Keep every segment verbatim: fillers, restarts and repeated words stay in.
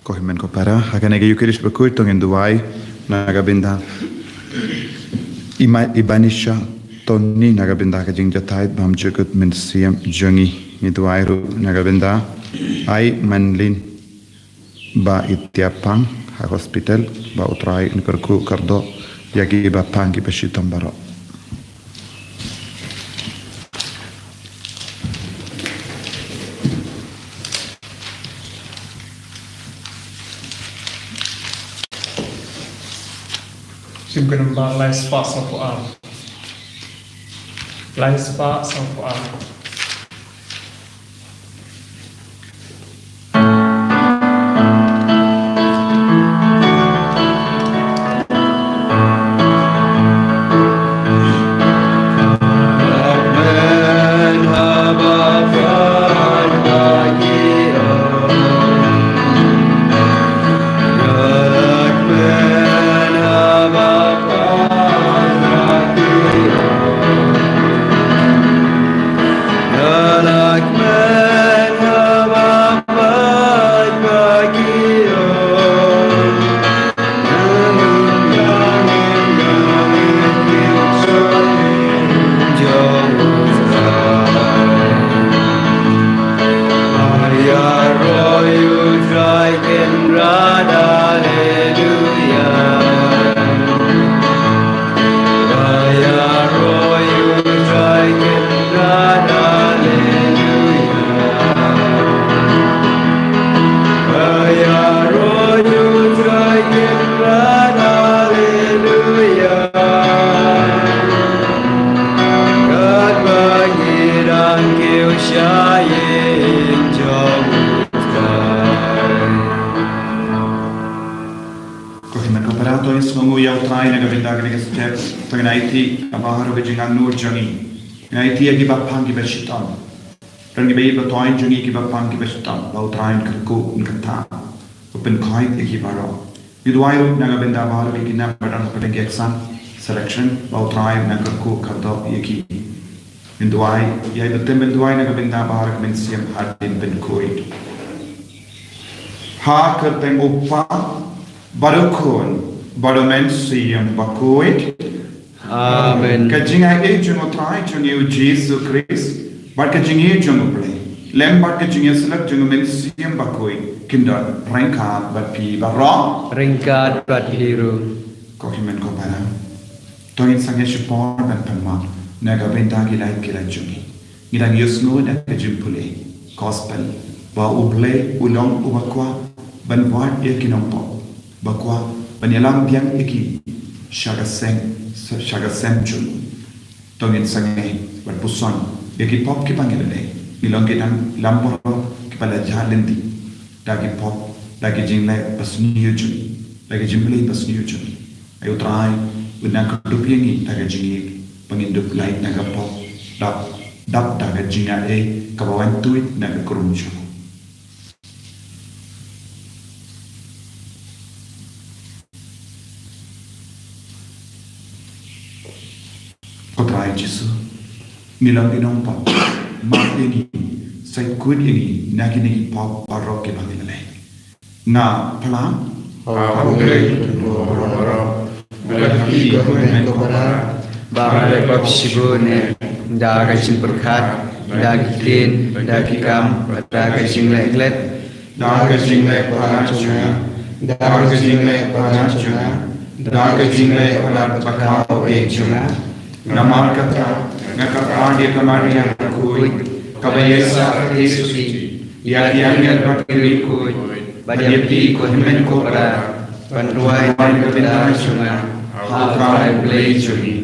Ko hynmen ko para, ha kane ka Eucharist bakhuid to ngin duwai na ka bynta i Ma-, i Banisha Tony na ka bynta ka jingjahthait bymjukut mynsiem jong ngi. Ngi duwai ruh na ka bynta Ai Manlin ba i tiap pang ha hospital, ba U Trai un kyrkhu kyrdoh ïa ki ba pang ki ba shitom baroh. Shim ka nambar lai spah sawphew ar. Lai spah sawphew ar. Ko hynmen ko para, to ngin sngewnguh ïa U Trai na ka bynta kane ka step. To ngin aiti ïa baroh ka jingangnud jong ngi. Ngin aiti ïa ki ba pang ki ba shitom. Don ki ba ïeit ba thoiñ jong ngi ki ba pang ki ba shitom, ba U Trai un kyrkhu un kyrthah, u pynkhuid ïa ki baroh. Ngi duwai ruh na ka bynta baroh ki khynnah ba don hapdeng ki exam selection, ba U Trai un kyrkhu kyrdoh ïa ki. Ngi duwai, ïa i ba tem ban duwai na ka bynta baroh ki mynsiem hadien pynkhuid. Ha ka kyrteng U Kpa bad U Khun bad U Mynsiem Bakhuid. Amen. Ka jingaiei jong U Trai jong ngi U Jisu Khrist bad ka jingïeit jong U Blei, lem bad ka jingïasyllok jong U Mynsiem Bakhuid, kin don ryngkat bad phi baroh. Ryngkat bad phi ruh. Ko hynmen ko para, to ngin sangeh shipor ban pan map na ka bynta ki lait ki lait jong ngi. Ngi dang ïohsngew na ka jingpule gospel ba U Blei u long uba kwah ban wad ïa ki nongpop, ba kwah ban ïalam biang ïa ki sha ka seng, sha ka sem jong u. To ngin sangeh bad puson ïa ki pop kiba ngi la leh. Ngi long ki nong lam baroh kiba la jah lynti da ki pop, da ki jingleh basniew jong ngi, da ki jingpule basniew jong ngi. Ai U Trai un nang kyrduh ïa ngi da ka jingïeit ba ngin dup lait na ka pop, dap, dap da ka jingaiei kaba wan tuid na ka krung jong u. Ko Trai Jisu, ngi long ki nongpop, map ïa ngi, sait khuid ïa ngi na kine ki pop baroh kiba ngi la leh. Nga phla ha U Blei, ha u Trai, ha ki hynmen ko para, ba nga la pop shibun eh, da ka jingpyrkhat, da ki ktien, da ki kam, da ka jingleh klet, da ka jingleh palat jong nga, da ka jingleh palat jong nga, da ka jingleh palat bakhuid jong nga. Namar kata nga kyrpad ïa ka Maria bakhuid, kaba ïaisah kyrteng suki ïa ki angel bad ki riewkhuid, bad ïa phi ko hynmen ko para, ban duwai ïa ka bynta jong nga ha U Trai U Blei jong ngi.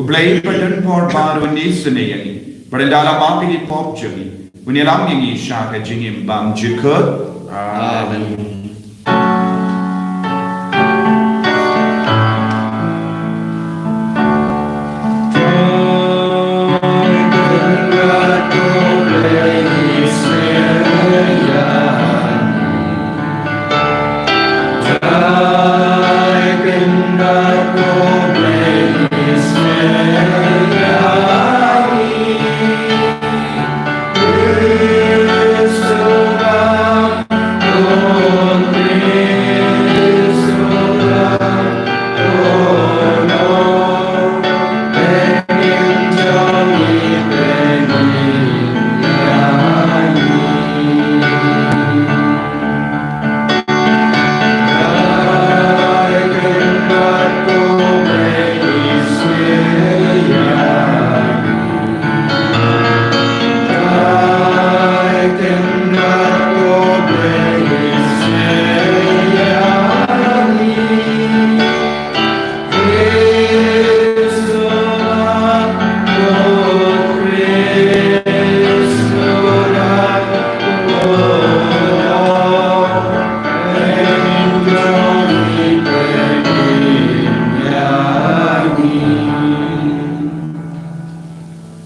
U Blei ba don bor baroh un isynei ïa ngi, bad ynda la map ïa ki pop jong ngi, un ïalam ïa ngi sha ka jingim bymjukut. Amen.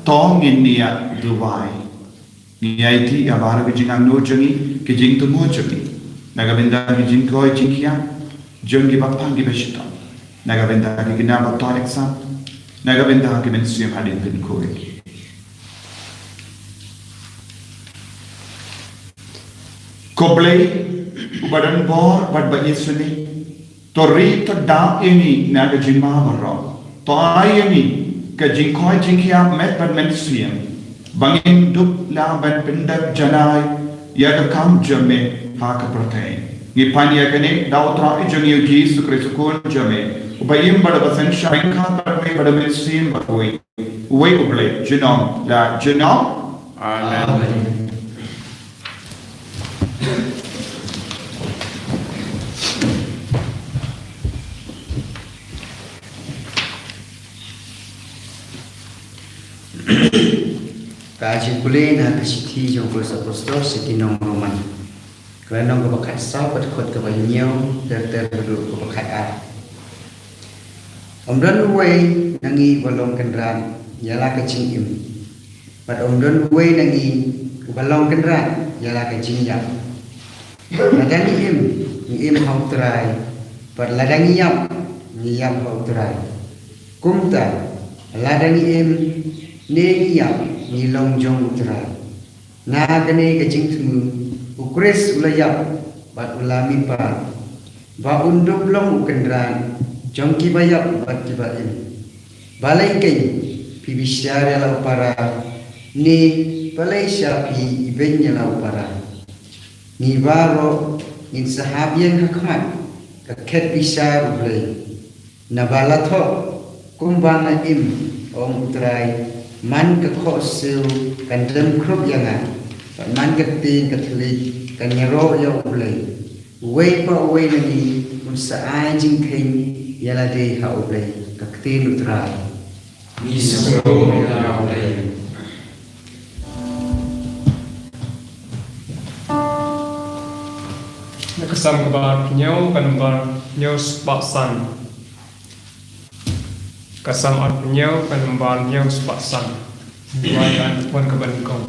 To ngin ïa duwai. Ngi aiti ïa baroh ki jingangnud jong ngi, ki jingthmu jong ngi, na ka bynta ki jingkoit jingkhiah jong ki bapang ki bashitom, na ka bynta ki khynnah ba tah exam, na ka bynta ki mynsiem hadien pynkoit. Ko Blei uba don bor bad ba isynei, to ri to dap ïa ngi na ka jingma baroh. To ai ïa ngi ka jingkoit jingkhiah met bad mynsiem, ba ngin dup lah ban pyndep janai ïa ka kam jong me ha ka pyrthei. Ngi pan ïa kane da U Trai jong ngi U Jisu Khrist U Khun jong me, uba im bad uba synshar ryngkat bad me bad U Mynsiem Bakhuid, uwei U Blei junom la junom. Amen. Amen. Ka jingpule na ka shithi jong u Paulus Apostol sha ki nong Roman. Ka lynnong kaba khatsaw, ka dkhot kaba hynñiew ter ter haduh kaba khatar. Ym don uwei na ngi uba long kynrad ïa la ka jingim, bad ym don uwei na ngi uba long kynrad ïa la ka jingïap. Lada ngi im, ngi im ha U Trai, bad lada ngi ïap, ngi ïap ha U Trai. Kumta, lada ngi im ne ngi ïap, ngi long jong U Trai. Na kane ka jingthmu, U Khrist u la ïap bad u la mihpat, ba un dup long u kynrad jong kiba ïap bad kiba im. Balei kein phi bishar ïa la u para, ne balei sha phi ibeiñ ïa la u para? Ngi baroh ngin sa hap ïeng ha khmat ka khet bishar U Blei. Naba la thoh, kumba nga im, ong U Trai, man ka khohsiew kan dem khrup ïa nga, bad man ka ktien ka thylliej kan ïaroh ïa U Blei. Uwei pa uwei na ngi un sa ai jingkheiñ ïa lade ha U Blei. Ka ktien U Trai. Ngi sngewbha ïa U Blei. Na ka Salm kaba arphew hynñiew, ka nombar hynñiew spah san. Ka Salm arphew hynñiew, ka nombar hynñiew spah san. Wan kan, wan ka ban kong.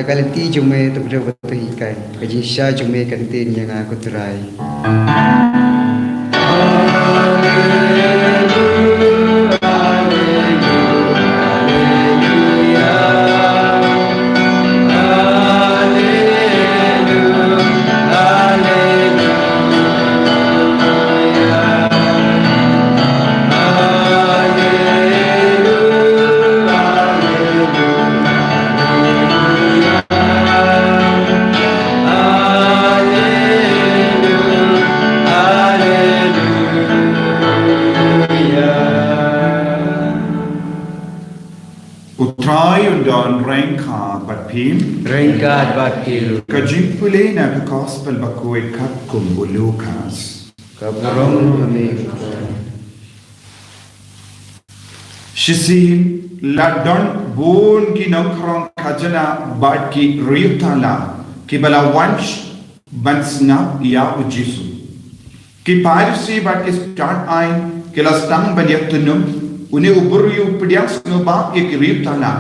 ka lynti jong me, to kdew ba to hikai. Ka jingshisha jong me kan ktien ïa nga, ko Trai. U Trai un don ryngkat bad phi. Ryngkat bad phi ruh. Ka jingpule na ka Gospel bakhuid katkum u Lukas. Ka burom ïa me, ko Trai. Shisien la don bun ki nongkhrong khajna bad ki riewtala kiba la wan ban sngap ïa u Jisu. Ki Pharisi bad ki stad aiñ ki la sdang ban ïatynum, une u briew u pdiang sngewbha ïa ki riewtala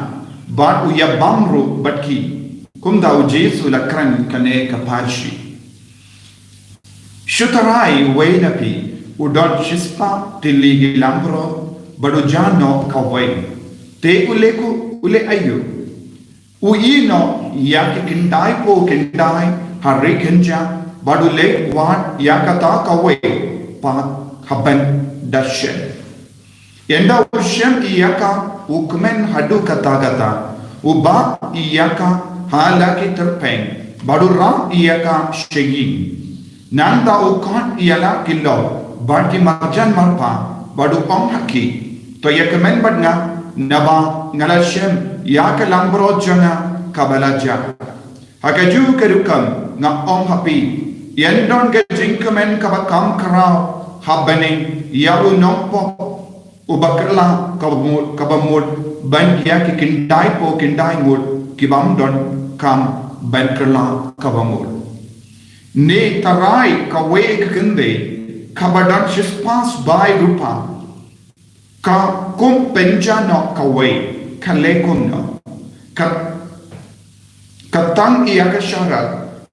bad u ïabam ruh bad ki. Kumta u Jisu u la kren kane ka parshi: Shu tharai uwei na phi u don shispah tylli ki langbrot bad u jah noh kawei, te u leh, u leh aïu? U ïeh noh ïa ki khyndai phew khyndai ha ri kynjah bad u leit wad ïa kata kawei pat ha ban da shem. Ynda u shem ïa ka, u kmen haduh katta katta, u bah ïa ka ha la ki tyrpeng bad u rah ïa ka sha ïing. Nangta u khot ïa la ki lok bad ki marjan marpa bad u ong ha ki: To ïakmen bad nga, naba nga la shem ïa ka langbrot jong nga kaba la jah. Ha kajuh ka rukom nga ong ha phi, yn don ka jingkmen kaba kham khraw ha bneng ïa u nongpop uba kylla kaba mut, kaba mut ban ïa ki khyndai phew khyndai ngut ki bym don kam ban kylla kaba mut. Ne tharai kawei ka kynthei kaba don shispah sbai rupa, ka kum pynjah noh kawei, ka leh kumno? Ka, ka tang ïa ka sharak,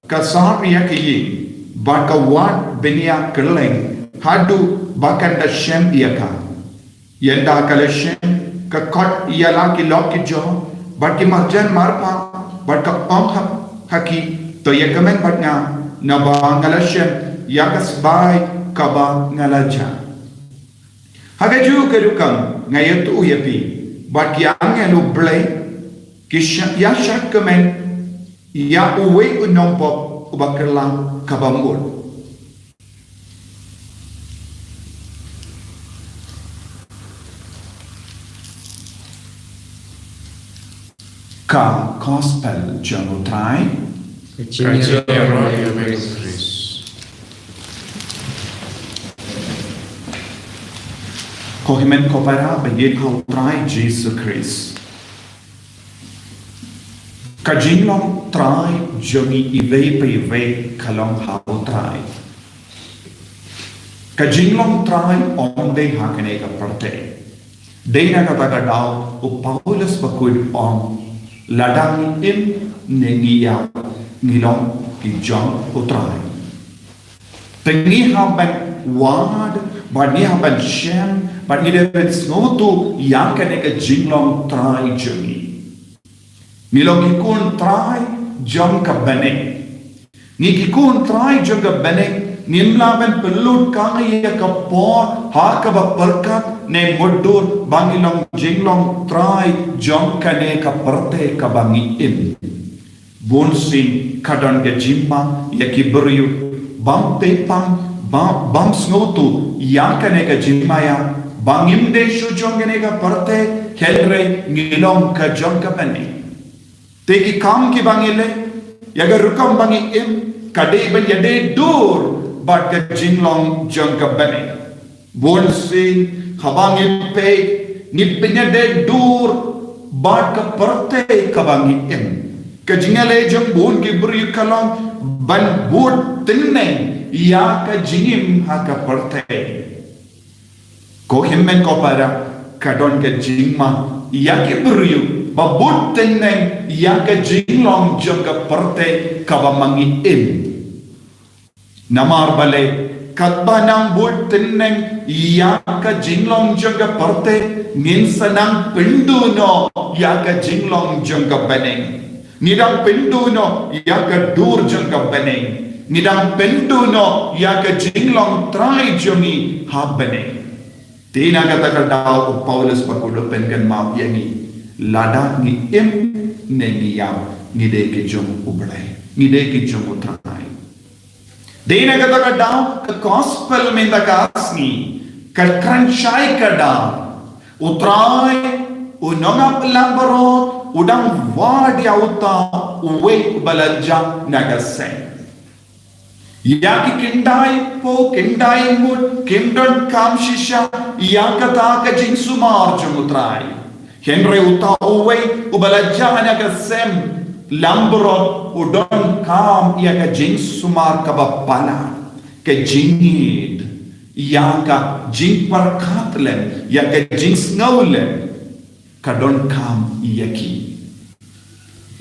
ka sar ïa ka ïing bad ka wad bniah kylleng haduh ba kan da shem ïa ka. Ynda ka la shem, ka khot ïa la ki lok ki jong bad ki marjan marpa bad ka ong ha, ha ki: To ïakmen bad nga, naba nga la shem ïa ka sbai kaba nga la jah. Ha kajuh ka rukom nga ïathuh ïa phi, ba ki angel U Blei ki sha-, ïashah kmen ïa uwei u nongpop uba kylla kaba mut. Ka Gospel jong U Trai. Ka jingïaroh ïa me, Khrist. Ko hynmen ko para ba ïeit ha U Trai Jisu Khrist. Ka jinglong trai jong ngi iwei pa iwei ka long ha U Trai. Ka jinglong trai ym dei ha kane ka pyrthei. Dei na kata ka daw u Paulus bakhuid u ong, lada ngi im ne ngi ïap, ngi long ki jong U Trai. Te ngi hap ban wad, bad ngi hap ban shem, bad ngi dei ban sngewthuh ïa kane ka jinglong trai jong ngi. Ngi long ki khun trai jong ka bneng. Ngi ki khun trai jong ka bneng, ngim lah ban pynlut kane ïa ka por ha kaba pyrkhat ne mutdur ba ngi long jinglong trai jong kane ka pyrthei kaba ngi im. Bunsien ka don ka jingma ïa ki briew bym pynpaw, bym, bym sngewthuh ïa kane ka jingma ïa ba ngim dei shuh jong kane ka pyrthei, hynrei ngi long ka jong ka bneng. Te ki kam kiba ngi leh, ïa ka rukom ba ngi im, ka dei ban ïadei dur bad ka jinglong jong ka bneng. Bunsien haba ngi peit, ngi pynïadei dur bad ka pyrthei kaba ngi im. Ka jingïaleh jong bun ki briew ka long ban bud tngen ïa ka jingim ha ka pyrthei. Ko hynmen ko para, ka don ka jingma ïa ki briew ba bud tynneng ïa ka jinglong jong ka pyrthei kaba ma ngi im. Namar balei, katba nang bud tynneng ïa ka jinglong jong ka pyrthei, ngin sa nang pynduh noh ïa ka jinglong jong ka bneng. Ngi dang pynduh noh ïa ka dur jong ka bneng. Ngi dang pynduh noh ïa ka jinglong trai jong ngi ha bneng. Te na kata ka daw u Paulus ba kudupynkan map ïa ngi. Lada ngi im ne ngi ïap, ngi dei ki jong u Blei. Ngi dei ki jong u Trai. Te na kata ka daw ka gospel mynta ka sngi ka kren shai ka daw. U Trai, u nongap langbrot, u dang wad ïa uta uwei uba la jah na ka sem. Ïa ki khyndai phew khyndai ngut kim donkam shisha ïa kata ka jingsumar jong u Trai. Hynrei uta uwei uba la jah na ka sem langbrot u donkam ïa ka jingsumar kaba palat, ka jingïeit, ïa ka jingpyrkhat lem, ïa ka jingsngew lem. Ka donkam ïa ki.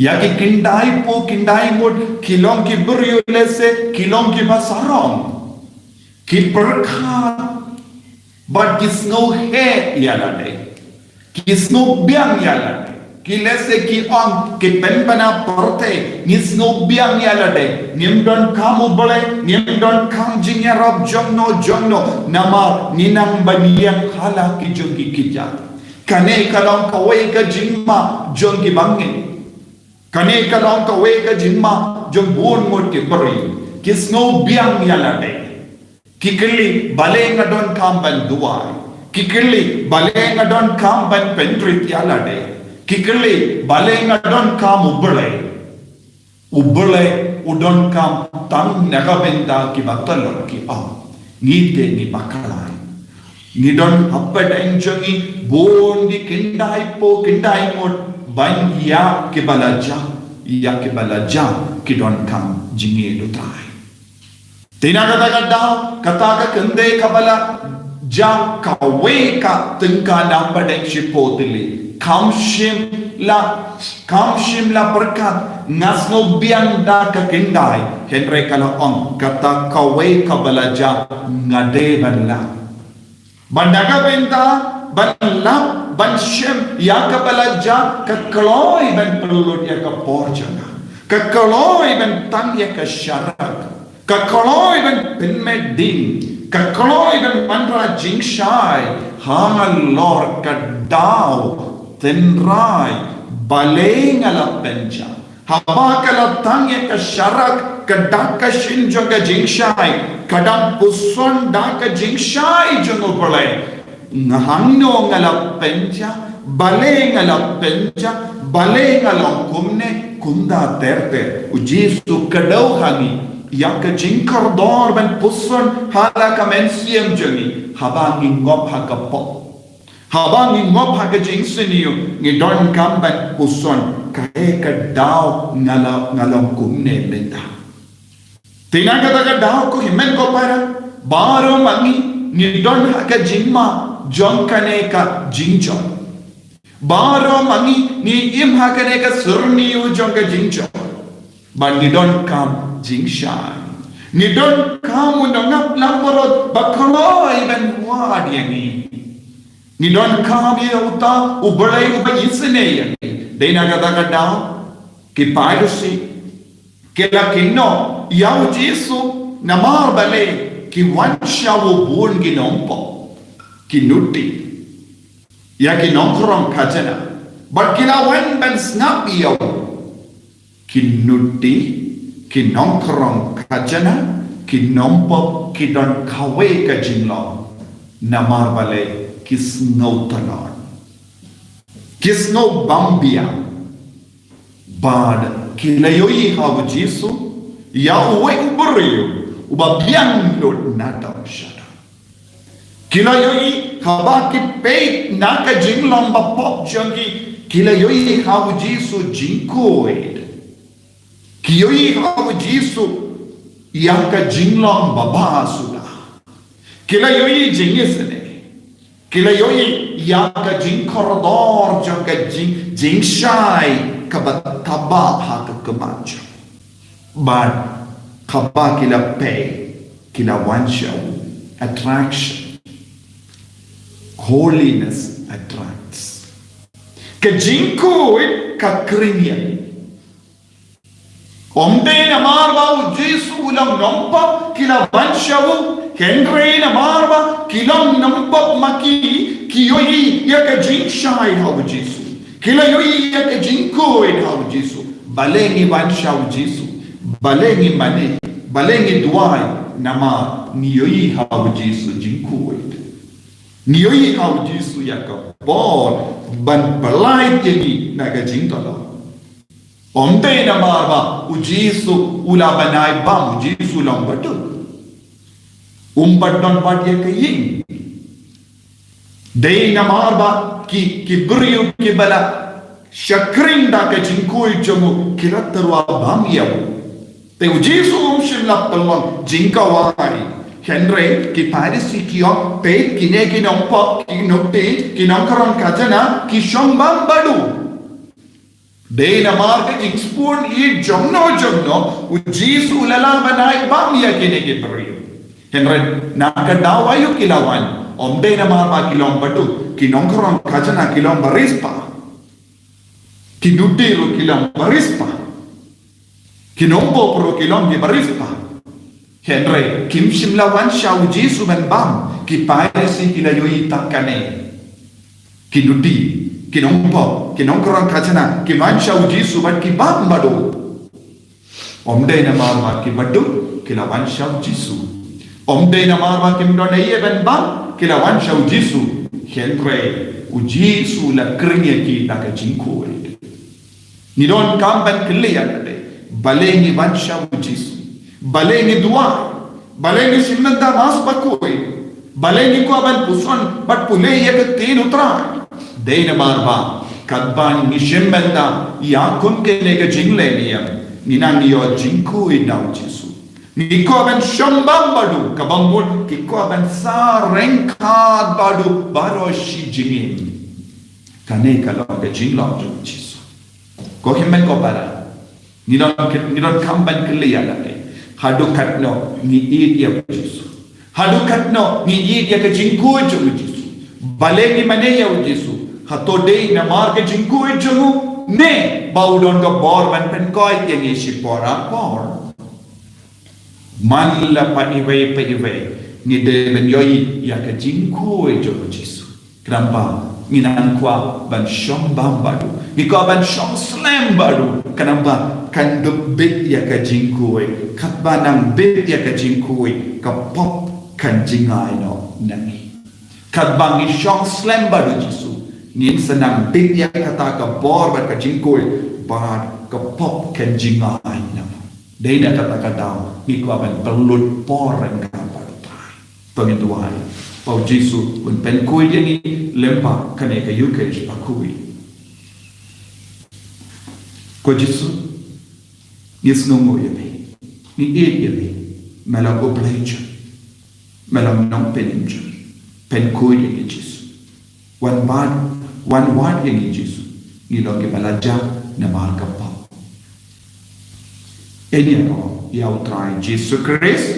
Ïa ki khyndai phew khyndai ngut ki long ki briew lehse ki long kiba sarong. Ki pyrkhat bad ki sngew heh ïa lade. Ki sngew biang ïa lade. Ki lehse ki ong ki pynbna pyrthei, ngi sngew biang ïa lade. Ngim donkam u Blei, ngim donkam jingïarap jongno jongno. Namar ngi nang ban ïeng ha la ki jong ki kjat. Kane ka long kawei ka jingma jong ki bangeit. Kane ka long kawei ka jingma jong bun ngut ki briew. Ki sngew biang ïa lade. Ki kylli balei nga donkam ban duwai. Ki kylli balei nga donkam ban pynrit ïa lade. Ki kylli balei nga donkam u Blei. U Blei u donkam tang na ka bynta kiba tlot ki ong. Ngi te ngi bakla. Ngi don hapdeng jong ngi bun ki khyndai phew khyndai ngut ban ïa kiba la jah, ïa kiba la jah ki donkam jingïeit u Trai. Te na kata ka daw, kata ka khyndai kaba la jah kawei ka tyngka na pdeng shiphew tylli. Kam shym la, kam shym la pyrkhat, nga sngew biang da ka khyndai, hynrei ka la ong, kata kawei kaba la jah nga dei ban lap. Ban da ka bynta ban lap, ban shem ïa kaba la jah, ka kloi ban pynlut ïa ka por jong nga. Ka kloi ban tang ïa ka sharak. Ka kloi ban pynmih ding. Ka kloi ban wanrah jingshai halor ka daw tynrai balei nga la pynjah. Haba ka la tang ïa ka sharak, ka dak ka shin jong ka jingshai, ka dang puson da ka jingshai jong U Blei. Nga hangno nga la pynjah, balei nga la pynjah, balei nga long kumne, kumta ter ter. U Jisu kdew ha ngi ïa ka jingkordor ban puson ha la ka mynsiem jong ngi, haba ngi ngop ha ka pop. Haba ngi ngop ha ka jingsniew, ngi donkam ban puson, kaei ka daw nga la, nga long kumne mynta. Te na kata ka daw ko hynmen ko para, baroh ma ngi ngi don ha ka jingma jong kane ka jingjop. Baroh ma ngi ngi im ha kane ka syrniew jong ka jingjop. Bad ngi donkam jingshai. Ngi donkam u nongap langbrot ba kloi ban wad ïa ngi. Ngi donkam ïa uta U Blei uba isynei ïa ngi. Dei na kata ka daw, ki Pharisi ki la kynnoh ïa U Jisu, namar balei ki wan sha u bun ki nongpop, ki nuti ïa ki nongkhrong khajna, bad ki la wan ban sngap ïa u. Ki nuti, ki nongkhrong khajna, ki nongpop ki don kawei ka jinglong, namar balei ki sngew tlot, ki sngew bym biang. Bad ki la ïohi ha U Jisu ïa uwei u briew uba biang lut na dong sha dong. Ki la ïohi haba ki peit na ka jinglong ba pop jong ki, ki la ïohi ha U Jisu jingkhuid. Ki ïohi ha U Jisu ïa ka jinglong ba bha suda. Ki la ïohi jingisynei. Ki la ïohi ïa ka jingkordor jong ka jing, jingshai kaba taba ha ka khmat jong. Bad kaba ki la peit, ki la wan sha u. Attraction. Holiness attracts. Ka jingkhuid ka khring ïa. Ym dei namar ba u Jisu u long nongpop ki la wan sha u, hynrei namar ba ki long nongpop ma ki, ki ïohi ïa ka jingshai ha u Jisu. Ki la ïohi ïa ka jingkhuid ha u Jisu. Balei ngi wan sha u Jisu? Balei ngi mane? Balei ngi duwai? Namar ngi ïohi ha u Jisu jingkhuid. Ngi ïohi ha u Jisu ïa ka bor ban pyllait ïa ngi na ka jingtylli. Ym dei namar ba u Jisu u la bnai bam, u Jisu u long baduk. Um pat don pat ïa ka ïing. Dei namar ba ki, ki briew kiba la shakri da ka jingkhuid jong u ki la tyrwa bam ïa u. Te u Jisu um shym la pynlong jingkawei. Hynrei ki Pharisi ki ong, peit kine ki nongpop, ki nongtei, ki nongkren khajna, ki shong bam bad u. Dei namar ka jingspun ïa jongno jongno, u Jisu u la lah ban ai bam ïa kine ki briew. Hynrei na ka daw aïu ki la wan? Ym dei namar ba ki long baduk, ki nongkren khajna ki long baris pa. Ki nongtei ruh ki long baris pa. Ki nongpop ruh ki long ki baris pa. Hynrei kim shym la wan sha u Jisu ban bam, ki Pharisi ki la ïohi tang kane. Ki nongtei, ki nongpop, ki nongkren khajna, ki wan sha u Jisu bad ki bam bad u. Ym dei namar ba ki baduk ki la wan sha u Jisu. Ym dei namar ba kim don ei ei ban bam ki la wan sha u Jisu. Hynrei u Jisu u la khring ïa ki da ka jingkhuid. Ngi donkam ban kylli ïa lade, balei ngi wan sha u Jisu? Balei ngi duwai? Balei ngi shim bynta Mass bakhuid? Balei ngi kwah ban puson bad pule ïa ka ktien u Trai? Dei namar ba katba ngi shim bynta ïa kum kane ka jingleh niam, ngi nang ïoh jingkhuid na u Jisu. Ngi kwah ban shong bam bad u, kaba mut ngi kwah ban sa ryngkat bad u baroh shi jingim. Kane ka long ka jinglong jong u Jisu. Ko hynmen ko para, ngi don, ngi donkam ban kylli ïa lade, haduh katno ngi ïeit ïa u Jisu? Haduh katno ngi ïeit ïa ka jingkhuid jong u Jisu? Balei ngi mane ïa u Jisu? Hato dei namar ka jingkhuid jong u, ne ba u don ka bor ban pynkhuid ïa ngi shipor ar por? Man la pat iwei pa iwei ngi dei ban ïohi ïa ka jingkhuid jong u Jisu. Khnang ba ngi nang kwah ban shong bam bad u, ngi kwah ban shong slem bad u. Khnang ba kan dup bit ïa ka jingkhuid. Katba nang bit ïa ka jingkhuid, ka pop kan jngai noh na ngi. Katba ngi shong slem bad u Jisu, ngin sa nang bit ïa kata ka bor bad ka jingkhuid, bad ka pop kan jngai noh. Dei na kata ka daw ngi kwah ban pynlut por ryngkat bad u Trai. To ngin duwai ba u Jisu un pynkhuid ïa ngi lem bad kane ka Eucharist bakhuid. Ko Jisu, ngi sngewnguh ïa me. Ngi ïeit ïa me. Me long U Blei jong ngi. Me long Nongpynim jong ngi. Pynkhuid ïa ngi Jisu. Wan wad, wan wad ïa ngi Jisu. Ngi long kiba la jah namar ka pop. Ïa kane ïa U Trai Jisu Khrist.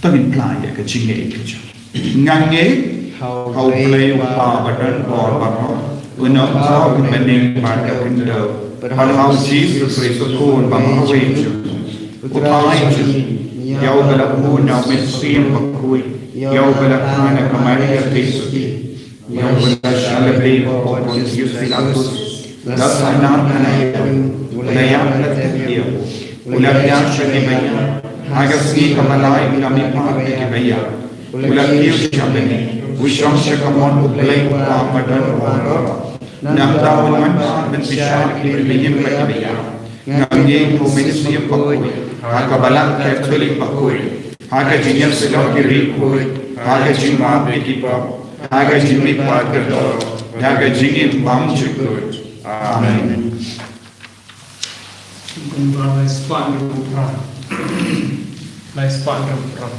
To ngin phla ïa ka jingngeit ka jong ngi. Nga ngeit ha U Blei U Kpa ba don bor baroh, u Nongthaw uba bneng bad ka khyndew, bad ha U Jisu Khrist u Khun ba marwei jong ngi, u Trai jong ngi, ïa uba la bun na U Mynsiem Bakhuid, ïa uba la kha na ka Maria Theisotti, ïa uba la shah lehbeiñ hapoh Pontius Pilatus, la sahnarphna ïa u, la ïap la tep ïa u, u la kha sha ki baïap, ha ka sngi kaba lai u la mihpat na ki baïap, u la kiew sha bneng, u shong sha kamon U Blei U Kpa ba don bor baroh. Nangta un wan pat ban bishar ïa ki briew bad ki baïap. Nga ngeit ha U Mynsiem Bakhuid, ha ka Balang Katholik bakhuid, ha ka jingïasyllok ki riewkhuid, ha ka jingmap ïa ki pop, ha ka jingmihpat kordor, ha ka jingim bymjukut. Amen. Kumba lai spah hynriew phew phra. Lai spah hynriew phew phra.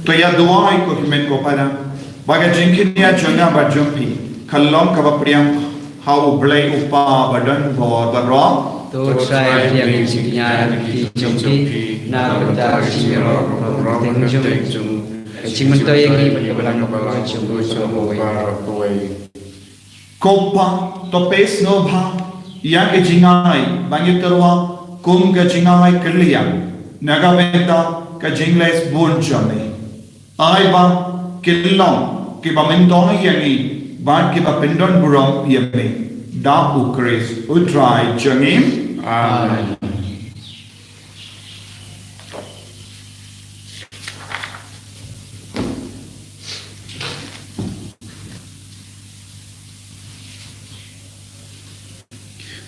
To ïa duwai ko hynmen ko para, ba ka jingkynmaw jong nga bad jong phi kan long kaba pdiang ha U Blei U Kpa badonbor baroh. To Trai pdiang ïa ka jingkynmaw jong phi na ka bynta ka jingïaroh baroh ka jong u, ka jingmyntoi ïa ngi bad ka balang baroh jong u baroh kawei. Ko Kpa, to plie sngewbha ïa ka jingai ba ngi tyrwa kum ka jingai kylliang na ka bynta ka jingleh bun jong me. Ai ba kin long kiba myntoi ïa ngi bad kiba pyndonburom ïa me. Da U Khrist U Trai jong ngi. Amen.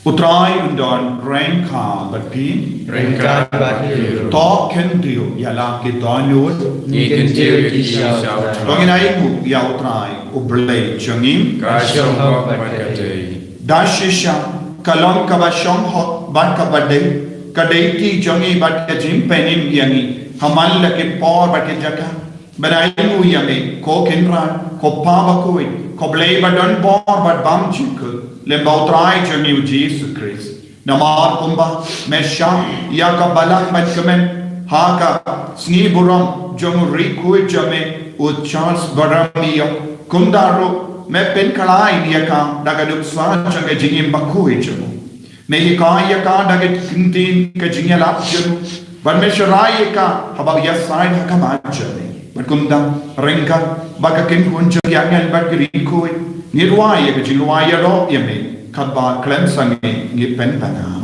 U Trai un don ryngkat bad phi. Ryngkat bad phi. To khyndiat ïa la ki dohnud. Ngi khyndiat ïa ki sha U Trai. To ngin ainguh ïa U Trai U Blei jong ngi. Ka shong hok bad ka dei. Da shisha ka long kaba shong hok bad kaba dei, ka dei ki jong ngi bad ka jingpynim ïa ngi ha man la ki por bad ki jaka. Ban ainguh ïa me ko Kynrad, ko Kpa bakhuid, ko Blei badonbor bad bymjukut, lem bad U Trai jong ngi U Jisu Khrist. Namar kumba me shah ïa ka balang ban kmen ha ka sngi burom jong u riewkhuid jong me U Charles Borromeo, kumta ruh me pynkhlaiñ ïa ka da ka nuksa jong ka jingim bakhuid jong u. Me hikai ïa ka da ka ktien ka jingïalap jong u, bad me shah rai ïa ka haba u ïasaid ha khmat jong me. Bad kumta ryngkat bad ka kynhun jong ki angel bad ki riewkhuid, ngi duwai ïa ka jingrwai ïaroh ïa me, katba khlem sangeh ngi pynpaw.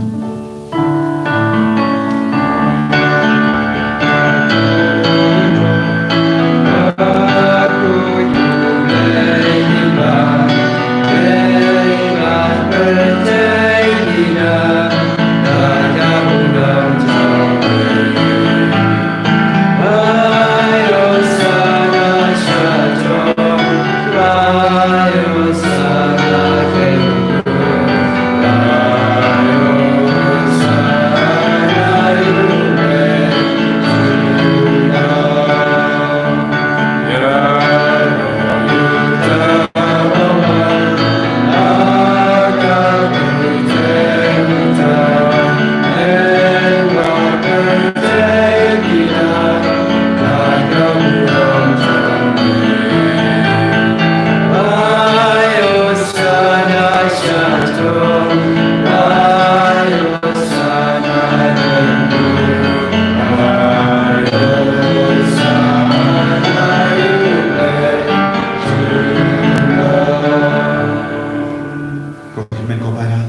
Ko hynmen ko para,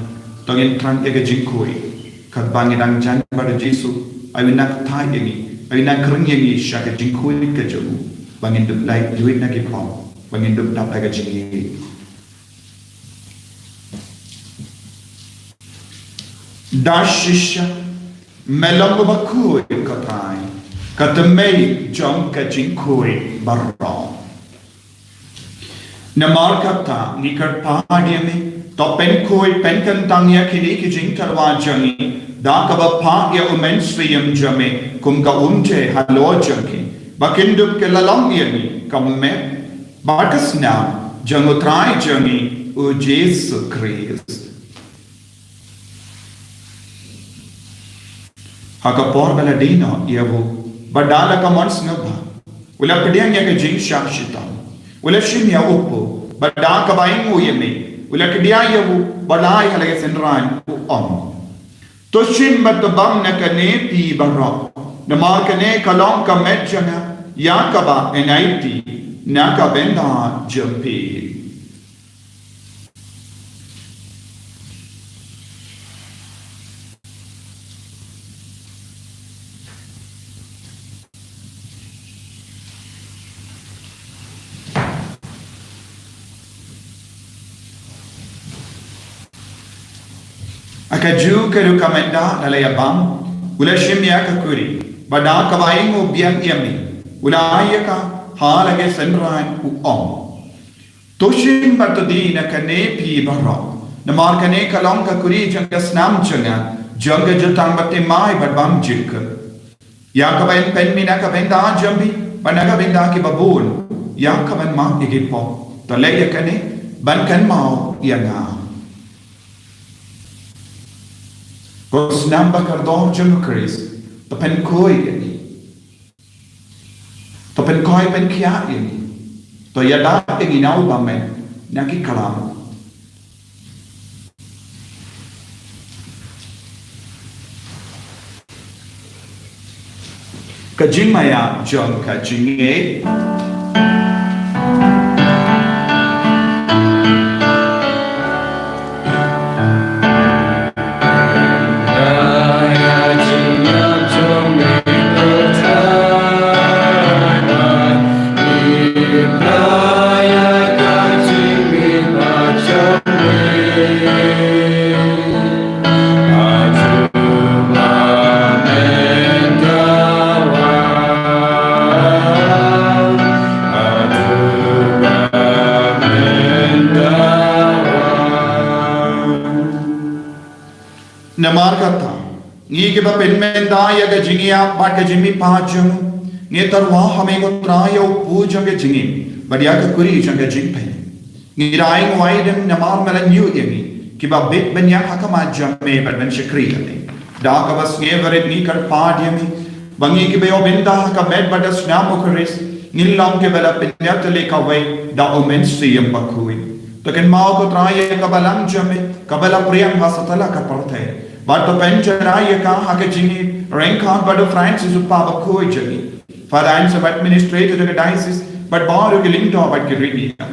to ngin thrang ïa ka jingkhuid. Katba ngi dang jan bad U Jisu, ai u nang kyntait ïa ngi, ai u nang khring ïa ngi sha ka jingkhuid ka jong u, ba ngin dup lait ïa u na ki pop, ba ngin dup dap ha ka jingïeit. Da shisha Me long uba khuid, ko Trai, ka tymmen jong ka jingkhuid baroh. Namar kata ngi kyrpad ïa me, to pynkhuid pynkyntang ïa kine ki jingtyrwa jong ngi da kaba phah ïa u Mynsiem jong me kum ka umje halor jong ki, ba kin dup ki la long ïa ngi ka met bad ka snam jong u Trai jong ngi u Jisu Khrist. Ha ka por ba la die noh ïa u, bad da la ka mon sngewbha u la pdiang ïa ka jingshah shitom, u la shim ïa u kpu, bad da kaba ainguh ïa me u la kdiah ïa u, bad la ai ha la ka synran, u ong: To shim bad to bam na kane phi baroh, namar kane ka long ka met jong nga ïa kaba yn aiti na ka bynta jong phi. Ha kajuh ka rukom mynta la la ïa bam, u la shim ïa ka kuri, bad da kaba ainguh biang ïa me u la ai ïa ka ha la ka synran, u ong: To shim bad to die na kane phi baroh, namar kane ka long ka kuri jong ka snam jong nga, jong ka jutang baptismai bad bymjukut, ïa kaba yn pynmih na ka bynta jong phi bad na ka bynta kiba bun ïa ka ban map ïa ki pop. To leh ïa kane ban kynmaw ïa nga. Ko snam ba kordor jong u Khrist, to pynkhuid ïa ngi. To pynkhuid pynkhiah ïa ngi. To ïada ïa ngi na u bymman na ki klam. Ka jingmaïa jong ka jingngeit. Namar kata, ngi kiba pynmynta ïa ka jingïap bad ka jingmihpat jong u, ngi tyrwa ha me ko Trai ïa u kpu jong ka jingim bad ïa ka kuri jong ka jingpynim. Ngi da ainguh ïa me namar me la ñiew ïa ngi kiba bit ban ïaid ha khmat jong me bad ban shakri ïa me. Da kaba sngewbha ngi kyrpad ïa me ba ngi kiba ïoh bynta ha ka met bad ka snam u Khrist ngin long kiba la pynïatylli kawei da u Mynsiem Bakhuid. To kynmaw ko Trai ïa ka balang jong me kaba la pyrshang ha satlak ka pyrthei, bad to pynjynjar ïa ka ha ka jingïaryngkat bad u Francis u Papa Bakhuid jong ngi, Father Anselm, Administrator jong ka Diocese, bad baroh ki lyngdoh bad ki riewniam.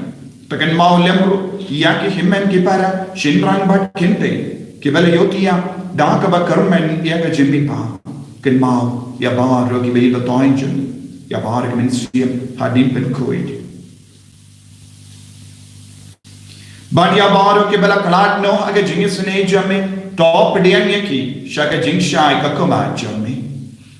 To kynmaw lem ruh ïa ki hynmen ki para, shynrang bad kynthei kiba la ïohthiah da kaba kyrmen ïa ka jingmihpat. Kynmaw ïa baroh kiba ïeit ba thoh jong ngi, ïa baroh ki mynsiem hadien pynkhuid. Bad ïa baroh kiba la khlad noh ha ka jingisynei jong me, to pdiang ïa ki sha ka jingshai ka khmat jong me.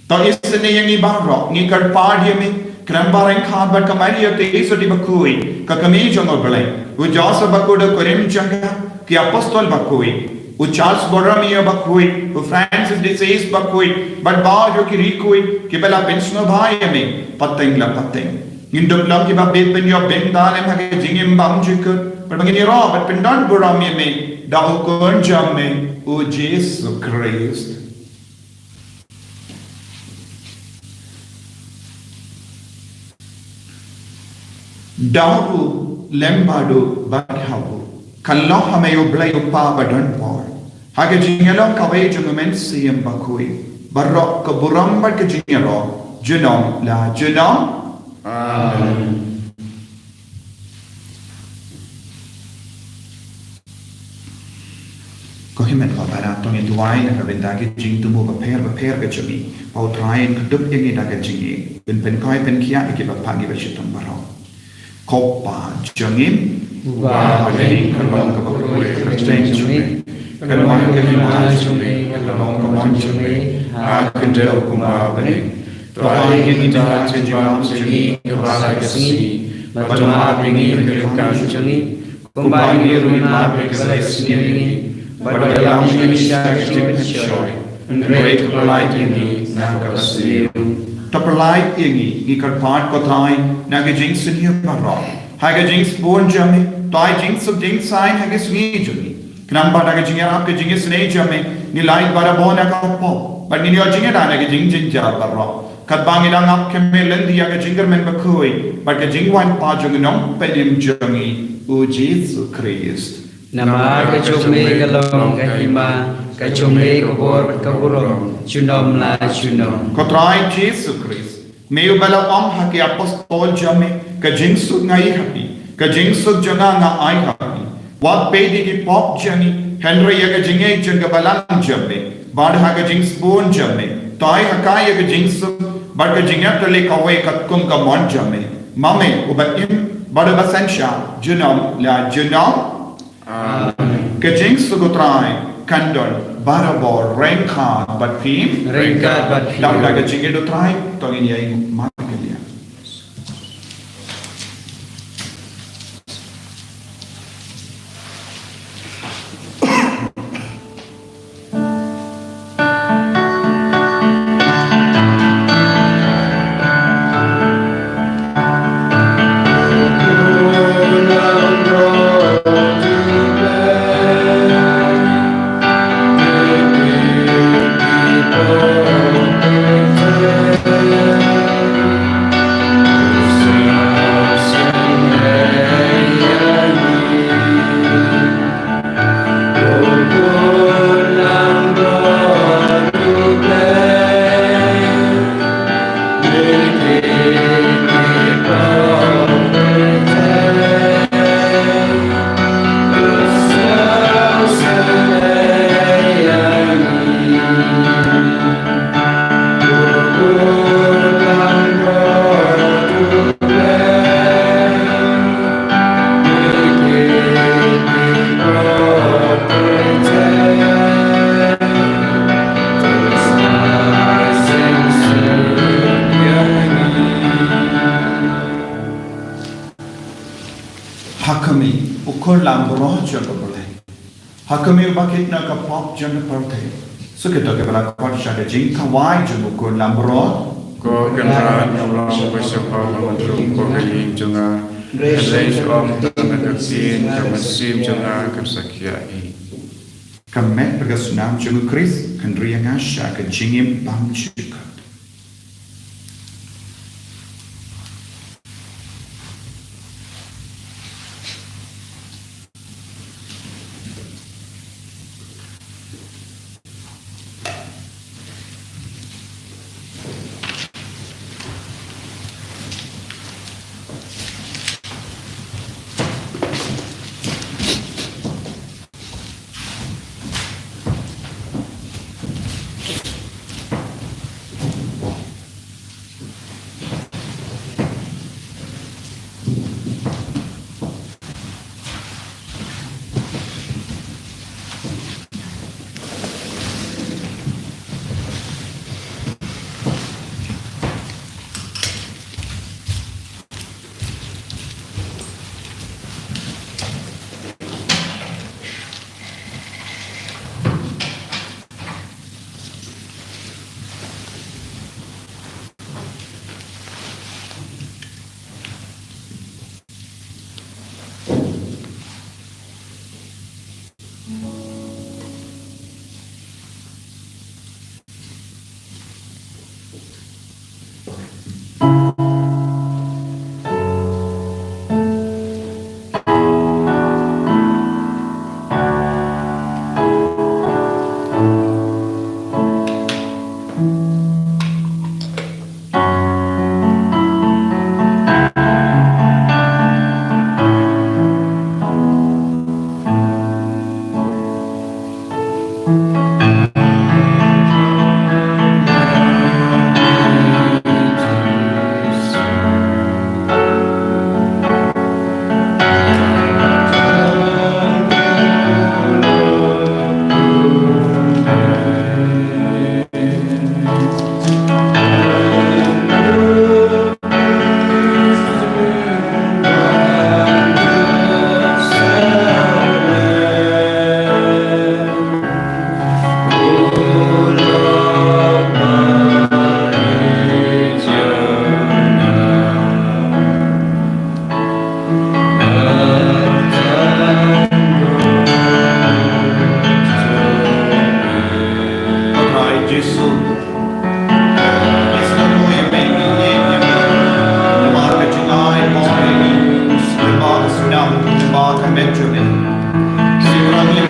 To isynei ïa ngi baroh, ngi kyrpad ïa me, khlem ba ryngkat bad ka Maria Theisotti Bakhuid, ka kmie jong u Blei, u Joseph Bakhuid u kurim jong ka, ki apostol bakhuid, u Charles Borromeo Bakhuid, u Francis de Sales Bakhuid, bad baroh ki riewkhuid kiba la pynsngewbha ïa me pateng la pateng. Ngin dup long kiba bit ban ïoh bynta lem ha ka jingim bymjukut, bad ba ngin ïaroh bad pyndonburom ïa me da u Khun jong me u Jisu Khrist. Daw ruh lem bad u bad ha u. Kan long ha me u Blei u Kpa badonbor, ha ka jingïalong kawei jong u Mynsiem Bakhuid, baroh ka burom bad ka jingïaroh junom la junom. Amen. Ko hynmen ko para, to ngin duwai na ka bynta ki jingthmu bapher bapher ka jong ngi, ba u Trai un kdup ïa ngi da ka jingïeit, un pynkhuid pynkhiah ïa kiba phah ngi ba shitom baroh. Ko Pa jong ngi, uba ha bneng, kan long kaba khuid ka kyrteng jong me, kan wan ka hima jong me, kan long ka mon jong me, ha ka khyndew kumba ha bneng. To ai ïa ngi mynta ka jingbam jong ngi kaba ha ka sngi, bad to map ïa ngi ki rikam jong ngi, kumba ngi ruh ngi map ïa kiba isynei ïa ngi, bad wat ïalam ngi sha ka jingpynshoi, hynrei to pynlait ïa ngi na kaba sniew. To pynlait ïa ngi, ngi kyrpad ko Trai, na ka jingsniew baroh. Ha ka jingsbun jong me, to ai jingsuk jingsaiñ ha ka sngi jong ngi. Khnang ba da ka jingïarap ka jingisynei jong me, ngin lait barabor na ka pop, bad ngin ïoh jingïada na ka jingjynjar baroh. Katba ngi dang ap kyrmen lynti ïa ka jingkyrmen bakhuid bad ka jingwan pat jong u Nongpynim jong ngi, u Jisu Khrist. Namar ka jong me ka long ka hima, ka jong me ka bor bad ka burom, junom la junom. Ko Trai Jisu Khrist, me uba la ong ha ki apostol jong me, ka jingsuk nga ai ha phi, ka jingsuk jong nga nga ai ha phi. Wat peit ïa ki pop jong ngi, hynrei ïa ka jingngeit jong ka balang jong me. Bad ha ka jingsbun jong me, to ai ha ka ïa ka jingsuk bad ka jingïatylli kawei katkum ka mon jong me. Ma me uba im bad uba synshar, junom la junom. Amen. Ka jingsuk u Trai kan don barabor ryngkat bad phi. Ryngkat bad phi. Dap da ka jingïeit u Trai, to ngin ïa ïeng markylliang. Ha khmih, u khun lamroh jong U Blei. Ha khmih, uba kit na ka pop jong ka pyrthei. Sa kito kiba la khot sha ka jingkhawai jong u khun lamroh. Ko Kynrad, ngam long ba sngewbha ba ngan rung hapoh ka ïing jong nga, hynrei shu ong tang na ka ktien, ka mynsiem jong nga kan sa khiah hi. Ka met bad ka snam jong u Khrist kan ri ïa nga sha ka jingim bymjukut.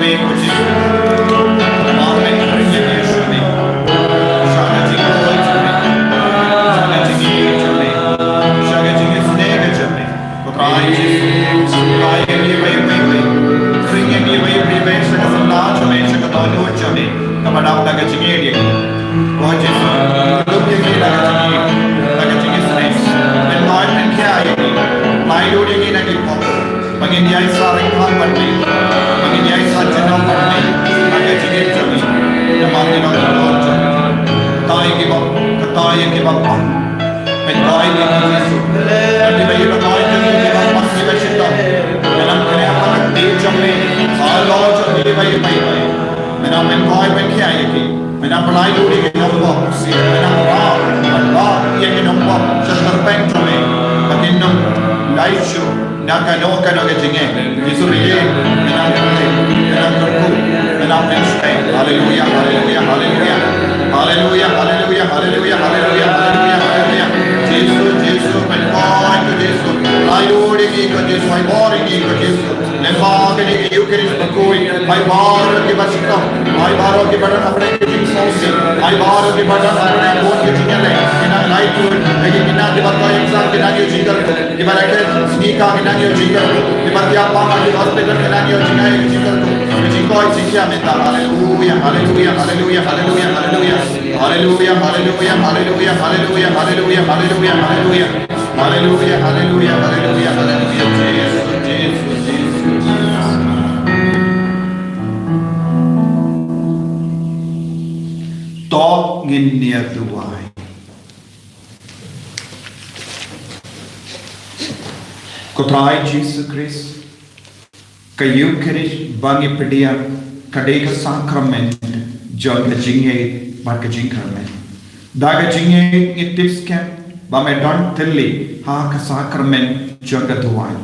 me ko Jisu. Namar men ka ring ïa me sha me. Sha ka jingkhuid jong me. Sha ka jingïeit jong me. Sha ka jingisynei ka jong me. Ko Trai Jisu, Trai ïa ngi iwei pa iwei. Ring ïa ngi iwei pa iwei sha ka samla jong me, sha ka dohnud jong me. Kaba dap da ka jingïeit ïa ngi. Ko Jisu, lum ïa ngi da ka jingïeit, da ka jingisynei. Pynkoit pynkhia ïa ngi. Pynlait lut ïa ngi na ki pop. Ba ngin ïai sa ryngkat bad me. Ba ngin ïai sa junom bad me. Ha ka jingim jong ngi. Namar ngi long ki por jong me. Kata ïa kiba, kata ïa kiba pang. Pynkoit ïa ngi Jisu. Ngi ba ïa ba pynkoit ïa ngi kiba pang kiba shitom. Ngi nang kynnoh ha ka kti jong me. Ha ka lor jong ngi ba ïa ba ïa ba. Me nang pynkoit pynkhia ïa ki. Me nang pynlait lut ïa ki nongpop. Me nang rah, pynlait ïa ki nongpop sha tyrpeng jong me. Ba kin nang lait shuh na kano kano ka jingeh. Jisu ri, me nang pynlait, me nang kyrkhu, me nang pynshai. Haleluia, haleluia, haleluia. Haleluia, haleluia, haleluia, haleluia, haleluia, haleluia. Jisu, Jisu, pynkoit ko Jisu. Lait lut ïa ki ko Jisu, ai bor ïa ki ko Jisu. Lyngba kane ka Eucharist bakhuid, ai baroh kiba shitom, ai baroh kiba don hapdeng ka jingsngewsih, ai baroh kiba don hapdeng bun ka jingïaleh, ki nang lait lut, lada ki nang kiba koit exam ki nang ïoh jingkyrkhu, kiba da kren sngi ka ki nang ïoh jingkyrkhu, kiba thiah pang ha ki hospital ki nang ïoh jingkyrkhu, ki jingkoit jingkhiah mynta. Haleluia, haleluia, haleluia, haleluia, haleluia. Haleluia, haleluia, haleluia, haleluia, haleluia, haleluia, haleluia. Haleluia, haleluia, haleluia, haleluia. Jisu, Jisu, Jisu, Jisu. To ngin ïa duwai. Ko Trai Jisu Khrist, ka Eucharist ba ngi pdiang ka dei ka sakrament jong ka jingngeit bad ka jingkyrmen. Da ka jingngeit ngi tip skhem ba me don thylli ha ka sakrament jong ka duwai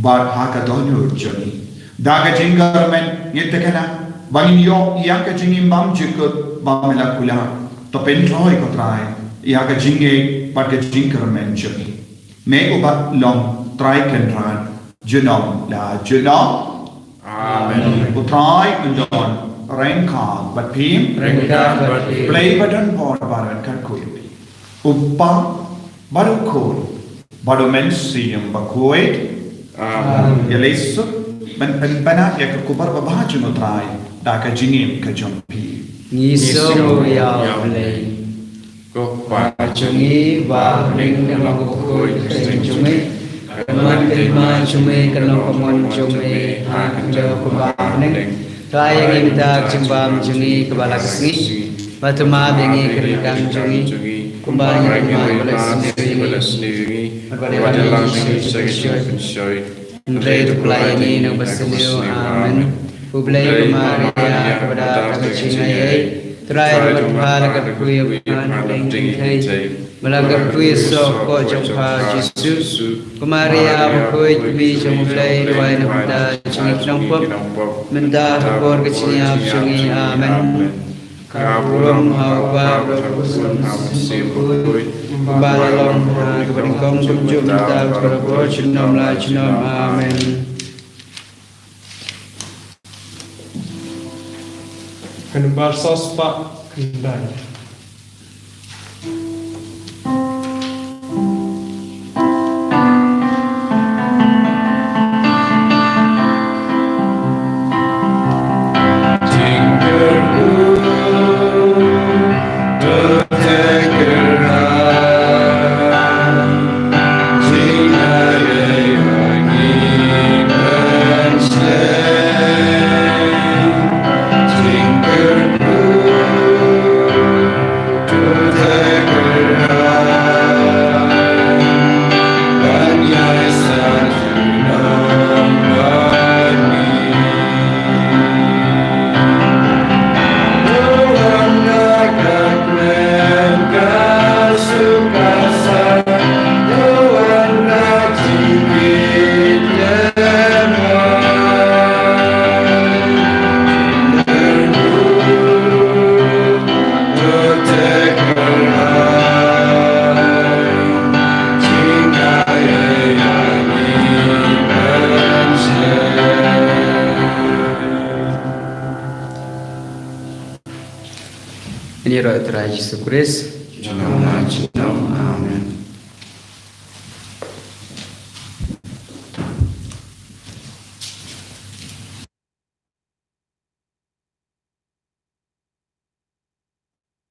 bad ha ka dohnud jong ngi. Da ka jingkyrmen ngi thikna ba ngin ïoh ïa ka jingim bymjukut ba me la kular. To pynthroi ko Trai ïa ka jingngeit bad ka jingkyrmen jong ngi. Me uba long Trai Kynrad junom la junom. Amen. U Trai un don ryngkat bad phi. Ryngkat bad phi. Blei ba don bor ba ryngkat khuid, U Kpa bad U Khun bad U Mynsiem Bakhuid. Amen. Ïa lei suk ban pynbna ïa ka khubor babha jong U Trai da ka jingim ka jong phi. Ngi sngew ïa U Blei. Ko Kpa jong ngi ba ha bneng, kan long ka kyrteng jong me, kan long ka hima jong me, kan long ka mon jong me ha ka khyndew kumba ha bneng. To ai ïa ngi mynta ka jingbam jong ngi kaba la ka sngi, bad to map ïa ngi ka ryngkat jong ngi kumba ngi map ïa kiba la sniew ïa ngi, bad to ym ai ngi sha ka jingpynshoi. Hynrei to pynlait ïa ngi na kaba sniew. Amen. U Blei, ko Maria kaba dap da ka jingaiei, Trai jong ngi, pha la kyrkhu ïa pha na pdeng kynthei, bad la kyrkhu ïa u soh jong pha U Jisu. Ko Maria bakhuid, Kmie jong U Blei, duwai na ka bynta jong ngi ki nongpop, mynta bad ha ka por ka jingïap jong ngi. Amen. Ka burom ha U Kpa bad ha U Khun bad ha U Mynsiem Bakhuid, kumba la long ha kaba nyngkong, kumjuh mynta bad barabor, junom la junom. Amen. Kynbar saw spah khyndai. Ïaroh Trai Jisu Khrist. Junom na junom.